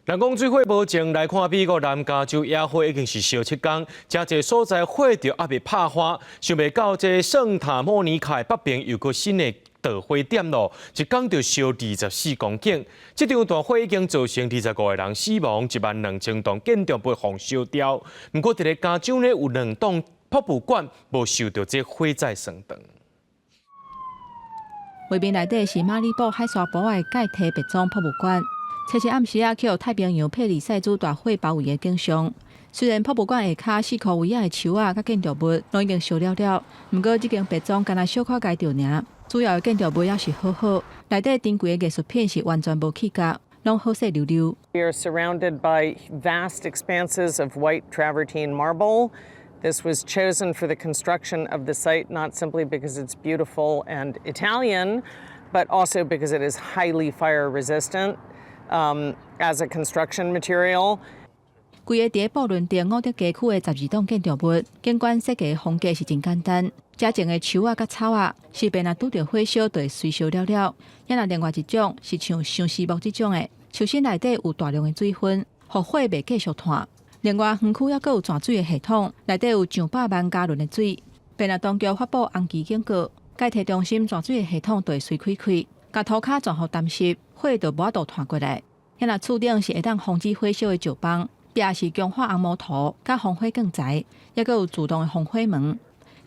人講水火無情，來看美國南加州野火已經是燒7工，誠濟所在火著猶未拍花，想袂到這聖塔莫尼卡北邊又閣新的導火點囉，一工就燒24公頃。這場大火已經造成25個人死亡，1萬2千棟建築物予燒掉。毋過，佇咧加州呢，有兩棟博物館無受著這火災損斷。畫面內底是馬里布海沙埔的蓋提別莊博物館。初七暗時仔，去予太平洋帕利塞茲大火包圍的景象。雖然博物館下跤四箍圍仔的樹仔佮建築物攏已經燒了了，毋過這間別莊干焦小可共著爾，主要的建築物猶是好好，內底珍貴的藝術品是完全無去共，攏好勢溜溜。 We are surrounded by vast expanses of white travertine marble. This was chosen for the construction of the site not simply because it's beautiful and Italian, but also because it is highly fire resistant as a construction material. 規个佇咧布倫定伍德街區的12棟建築物，景觀設計風格是真簡單，遮種的樹仔佮草仔，勢必若拄著火燒，就會隨燒了了。猶若另外一種是像相思木這種的，樹身內底有大量的水分，予火袂繼續焫。另外，園區猶閣有泉水的系統，內底有上百萬加侖的水。便若當局發布紅旗警告，蓋提中心泉水的系統就會隨開開，共塗跤全予澹濕，火就無法度焫過來。猶若厝頂是會當防止火燒的石枋，壁是強化紅毛塗佮防火鋼材，猶閣有自動的防火門。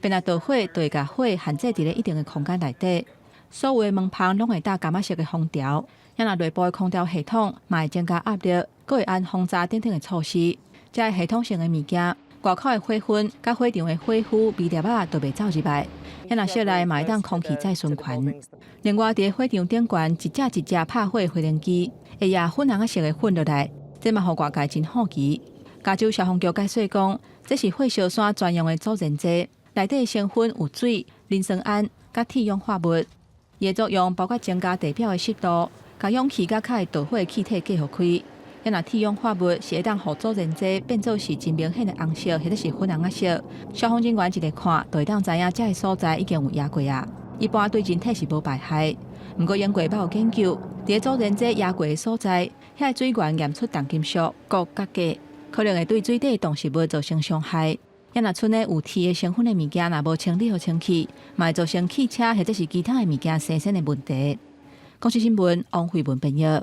便若著火，就會共火限制佇咧一定的空間內底。所有的門縫攏會搭柑仔色的封條，猶若內部的空調系統嘛會增加壓力，閣會安防閘等等的措施。這个系統性的物件，外口的火粉佮火場的火灰微粒仔都袂走入來。猶若室內嘛會當空氣再循環。另外，佇咧火場頂懸一隻一隻拍火的飛行機，會壓粉紅仔色的粉落來，這嘛予外界真好奇。加州消防局解釋講，這是火燒山專用的阻燃劑，內底成分有水、磷酸銨佮鐵氧化物。伊的作用包括增加地表的濕度，共氧氣佮較會導火的氣體隔予開。猶若鐵氧化物是會當予阻燃劑變做是真明顯的紅色或者是粉紅仔色。消防人員一个看，就會當知影這个所在已經有壓過啊。一般對人體是無排害。毋過英國捌有研究，佇咧阻燃劑壓過的所在，遐个水源驗出重金屬鉻佮鉀，可能會對水底動植物造成傷害。猶若賰咧有鐵的成分的物件，若無清理予清氣，嘛會造成汽車或者是其他的物件生鉎的問題。公視新聞王慧文編譯。